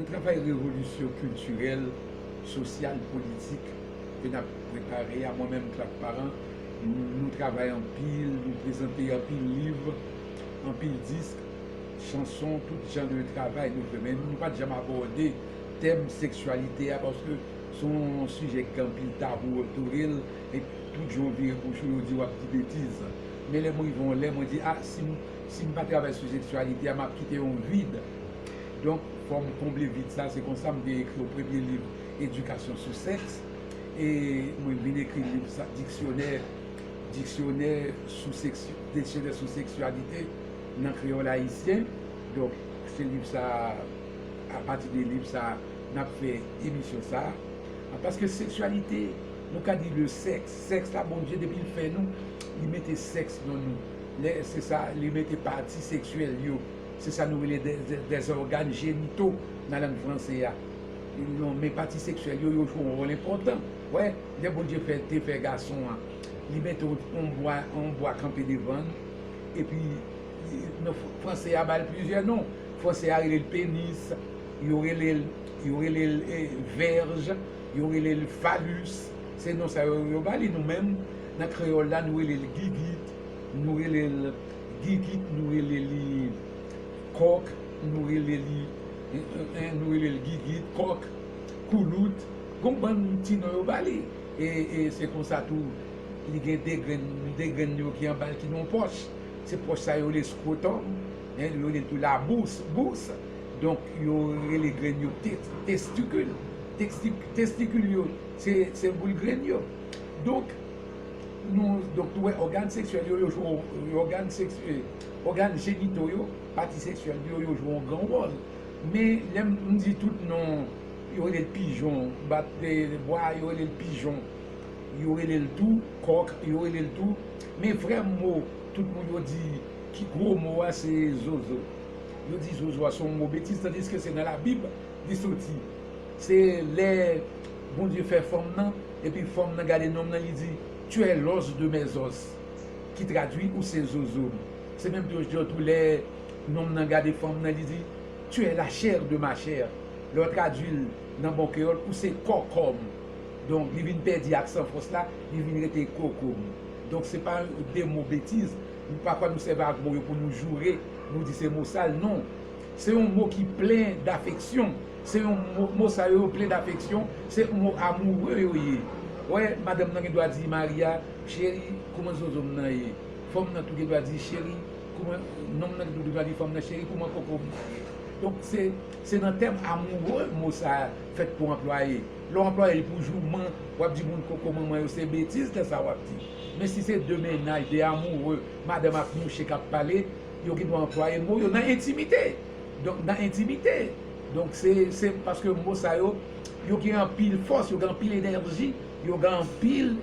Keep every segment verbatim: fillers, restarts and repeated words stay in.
Travay revolisyon kiltirèl, sosyal, politik ke n ap prepare a, mwen menm, Clark Parent, nou, nou travay anpil, nou prezante anpil liv, anpil disk, chanson, tout jan de travay nou fè. Men nou pa t janm abòde tèm seksyalite a, paske se yon sijè ki gen anpil tabou otou l, e tout jan w vire bouch ou, yo di w ap di betiz. Men lè m rive yon lè, mwen di, a, si m, si m pa travay sou seksyalite a, m ap kite yon vid. Donk, fò m konble vid sa, se konsa m te ekri yon premye liv, Edikasyon sou sèks, e mwen vin ekri liv sa, diksyonè, diksyonè sou sèks, diksyonè sou seksyalite nan kreyòl ayisyen. Donk, se liv sa, apati de liv sa, n ap fè emisyon sa. Paske seksyalite, nou ka di le sèks, sèks la, Bondye, depi l fè nou, li mete sèks nan nou. Lè, se sa, li mete pati seksyèl yo. Se sa nou rele des, des, des organes génitaux nan lang franse a. Non, men pati seksyèl yo, yo jwe yon wòl enpòtan. Wè, lè Bondye fè, te fè gason an, li mete yon, yon bwa, yon bwa kanpe devan l, epi, non, fr-, franse a ba l plizyè non. Franse a rele l penis, yo rele l, yo rele l, eh, vèj, yo rele l falus. Se non sa yo, yo ba li. Nou menm, nan kreyòl la, nou rele l gigit, nou rele l gigit, nou rele li kòk, nou rele li, eh, eh, eh, nou rele l gigit, kòk, koulout. Gon bann ti non yo ba li. E, e se konsa tou, li gen de grenn, de grenn yo ki anba l ki nan pòch. Se pòch sa yo rele scrotum, en, yo rele l tou la bourse, bourse. Donk, yo rele grenn yo te-, testikil. Testik-, testikil yo, se, se boul grenn yo. Donk, nou, donk, nou wè ògàn seksyèl yo, yo jwe, ògàn seks-, eh, ògàn jenito yo, pati seksyèl yo, yo jwe yon gran wòl. Men, lè m, m di tout non, yo rele l pijon, bat, eh, bwa, yo rele l pijon, yo rele l tou kòk, yo rele l tou. Men vrè mo, tout moun yo di, ki gwo mo a, se zozo. Yo di zozo a se yon mo betiz, tandiske se nan Labib li soti. Se lè Bondye fè fanm nan, epi fanm nan gade nonm nan, li di, tu es l'os de mes os, ki tradui ou se zozo m. Se menm tou, jan tou lè nonm nan gade fanm nan, li di, tu es la chair de ma chair. Lè w tradui l nan bon kreyòl, ou se kòkò m. Donk, li vin pèdi aksan fòs la, li vin rete koko m. Donk, se pa de mo betiz. Pafwa, nou sèvi ak mo yo pou nou joure, nou di se mo sal. Non. Se yon mo ki plen dafeksyon. Se yon mo, mo sa yo, yo plen dafeksyon. Se yon mo amoure yo ye. Wè, madanm nan gen dwa di mari a, cheri, kouman zozo m nan ye? Fanm nan tou gen dwa di cheri, kouman, nonm nan tou gen dwa di fanm nan cheri, kouman koko m nan ye? Donk, se, se nan tèm amoure mo sa a fèt pou anplwaye. Lè w anplwaye l pou jouman, w ap di moun koko manman yo, se betiz lè sa w ap di. Men si se de mennaj, de amoure, madanm ak mouche k ap pale, yo gen dwa anplwaye mo yo nan entimite. Donk, nan entimite. Donk, se, se paske mo sa yo, yo gen anpil fòs, yo gen anpil enèji, yo gen anpil,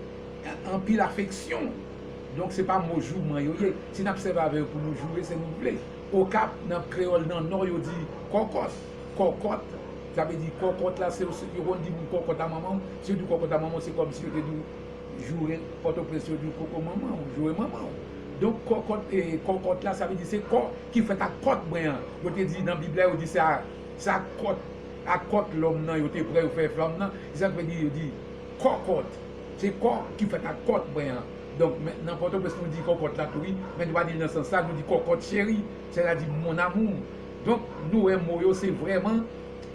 anpil afeksyon. Donk, se pa mo jouman yo ye. Si n ap sèvi avè yo pou nou joure, se nou vle. Okap, nan kreyòl nan Nò, yo di kòkòt. Kòkòt, sa vle di kòkòt la, se, se, yo konn di moun kòkòt a manman w. Si yo di w kòkòt a manman w, se kòmsi yo te di w joure, Pòtoprens, yo di w koko manman w, joure manman w. Donk, kòkòt, e, kòkòt la, sa vle di se kò ki fèt ak kòt bren an. Yo te di nan Bib la, yo di se a, se a kòt, a kòt lòm nan, yo te pran, yo fè flanm nan. Se sa k vle di, yo di kòkòt. Se kò ki fèt ak kòt bren an. Donk, men, nan Pòtoprens, nou di kòkòt la tou, wi. Men nou pa di l nan sans sa, nou di kòkòt cheri, sètadi mon amour. Donk, nou wè mo yo, se vrèman,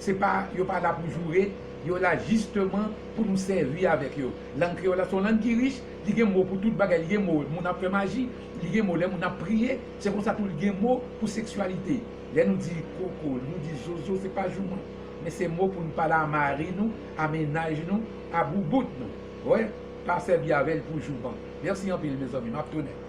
se pa, yo pa la pou joure, yo la jisteman pou nou sèvi avèk yo. Lang kreyòl la se yon lang ki rich, li gen mo pou tout bagay, li gen mo moun ap fè maji, li gen mo lè moun ap priye, se konsa tou li gen mo pou seksyalite. Lè nou di koko, nou di zozo, se pa jouman, men se mo pou nou pale a mari nou, a mennaj nou, a boubout nou. Wè, pa sèvi avè l pou jouman. Mèsi anpil, mezanmi, m ap tounen.